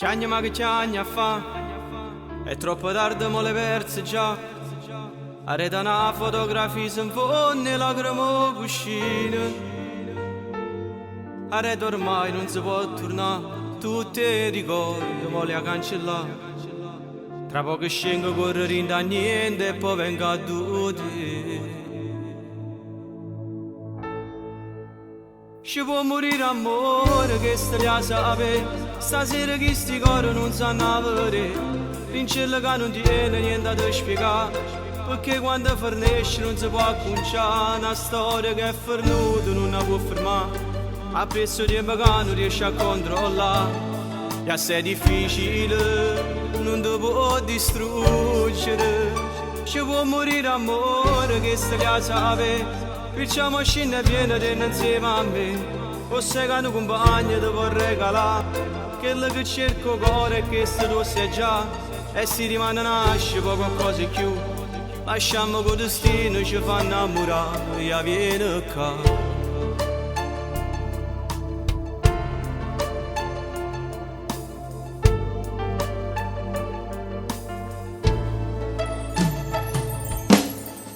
Chiagne ma che chiagne a fa. È troppo tardi, mo le perse già. Arreta una fotografia si infonde lacrime cuscine. Arreta ormai non si può tornare. Tutti i ricordi mo li ha cancellati. Tra poco scendo correre da niente e poi vengo a tutti. Ci può morire amore che sta a sapere. Stasera che sti cori non sanno vedere. Rincella che non tiene niente da spiegare. Perché quando fornisce non si può acconciare. Una storia che è fornuta non la può fermare. Appresso tempo che non riesce a controllare. E se è difficile non ti può distruggere. Ci può morire amore che sta a sapere. Facciamo scena piena di insieme a me. O se che un compagno ti può regalare. Quello che cerco cuore è che se tu sai già. E si rimane nasce poco cosa più. Lasciamo che il destino ci fa innamorare. E viene qua.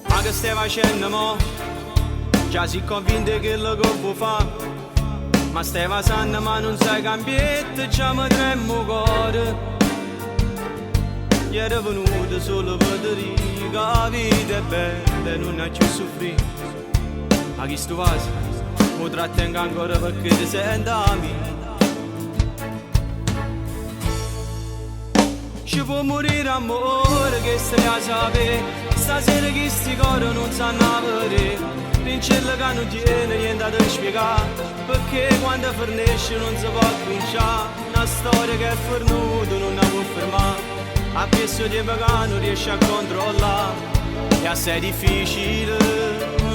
Ma che stai facendo mo? Già si convinto che lo che può fa. Ma stai vasando ma non sai cambiare. Già mi tremo cuore. Gli era venuto solo per dire che la vita è bella e non ha più soffrire. Ma chi sto vaso? Mi trattengo ancora perché ti sento amico. Ci può morire amore che se ne sapere. Stasera che sti cori non sanno vedere. Rincella che non tiene niente da spiegare. Perché quando fornisce non si può acconciare. Una storia che è fornuta non la può fermare. Appresso tempo che non riesce a controllare. E se è difficile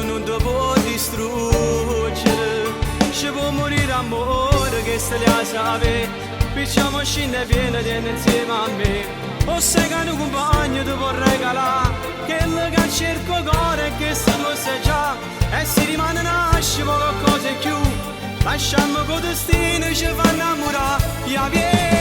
non ti può distruggere. Ci può morire amore che se le sapere. Facciamo scena piena di insieme a me. O se che un compagno ti può regalare. Quello che cerco cuore è che se tu sai già. E si rimane nasce poco cose più. Lasciamo che il destino ci fa innamorare. Ya vieni.